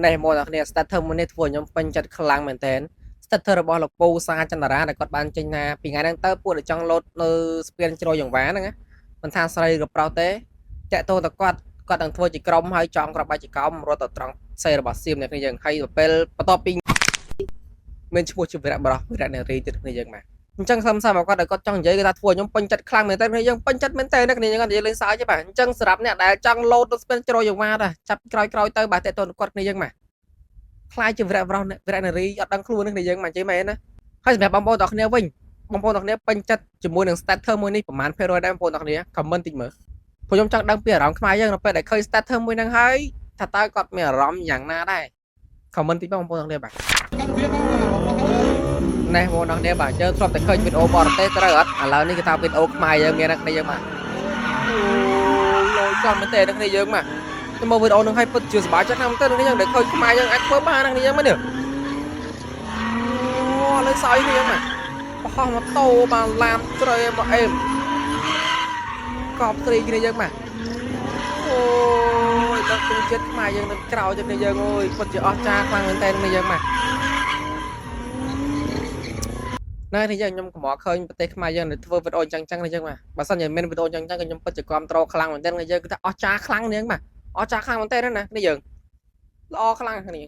នេះមកដល់គ្នា status មួយនេះធ្វើឲ្យខ្ញុំពេញចិត្តខ្លាំងមែនតើ status របស់លោកពូសាចន្ទរាដែលគាត់បានចេញថាពីថ្ងៃហ្នឹងទៅពួកដែលចង់លោតនៅស្ពានជ្រោយចង្វាហ្នឹងណាមិនថាស្រីឬប្រុសទេតាក់ទងទៅគាត់គាត់នឹងធ្វើជាក្រុមហើយចង់ក្របបាច់ជាកោមរត់ទៅត្រង់សេរបស់សៀមអ្នកគ្នាយើងហើយទៅពេលបន្ទាប់ពីមានឈ្មោះជាវីរៈបរោះវីរៈនារីទៀតគ្នាយើងបាទអញ្ចឹងសំសារបស់គាត់ដែលគាត់ចង់និយាយគឺថាធ្វើឲ្យខ្ញុំពេញចិត្តខ្លាំងមែនតើគ្នាយើងពេញចិត្តមែនតើគ្នាយើងអត់និយាយលេងសើចទេបាទអញ្ចឹងសម្រាប់អ្នកដែលចង់លោតទៅស្ពានជ្រោយចង្វាដែរចាប់ក្រោយក្រោយទៅបាទតាក់ទងទៅគាត់គ្នាយើងបាទ ខ្លាយជាវីរៈបរោះវីរៈនារីអត់ដឹងខ្លួននឹងគ្នាយើងមកនិយាយមែនណាហើយសម្រាប់បងប្អូនទាំងគ្នាវិញបងប្អូនទាំងគ្នាពេញចិត្តជាមួយនឹង status មួយនេះប្រហែលភាគរយដែរបងប្អូនទាំងគ្នា comment តិចមើលព្រោះខ្ញុំចង់ដឹងពីអារម្មណ៍ខ្មែរយើងនៅពេលដែលឃើញ status មួយហ្នឹងហើយថាតើគាត់មានអារម្មណ៍យ៉ាងណាដែរ comment តិចបងប្អូនទាំងគ្នាបាទណែបងប្អូនទាំងគ្នាបាទយើងធ្លាប់តែឃើញវីដេអូបរទេសត្រូវអត់ឥឡូវនេះគេថាវីដេអូខ្មែរយើងមានណាគ្នាយើងបាទអូលយចំមែនទេគ្នាយើងបាទខ្ញុំមើលវីដេអូនឹងឲ្យពិតជាសប្បាយចិត្តណាស់មែនទេគ្នាយើងដែលឃើញខ្មែរយើងអាចធ្វើបានណាគ្នាយើងមែនទេអូឥឡូវសើចគ្នាយើងបាទបោះម៉ូតូបានឡានជ្រៃមកអេមកប់ស្រីគ្នាយើងបាទអូយដល់ទងជាតិខ្មែរយើងនឹងក្រោយទៅគ្នាយើងអើយពិតជាអស្ចារ្យខ្លាំងមែនតើគ្នាយើងបាទណែនេះយើងខ្ញុំកម្រឃើញប្រទេសខ្មែរយើងដែលធ្វើវីដេអូអញ្ចឹងអញ្ចឹងនេះយើងបាទបើសិនជាមានវីដេអូអញ្ចឹងអញ្ចឹងខ្ញុំពិតជាគាំទ្រខ្លាំងមែនតើគ្នាយើងគឺថាអស្ចារ្យខ្លាំងនាងបាទអស្ចារ្យខ្លាំងមែនតើណានេះយើងល្អខ្លាំងគ្នា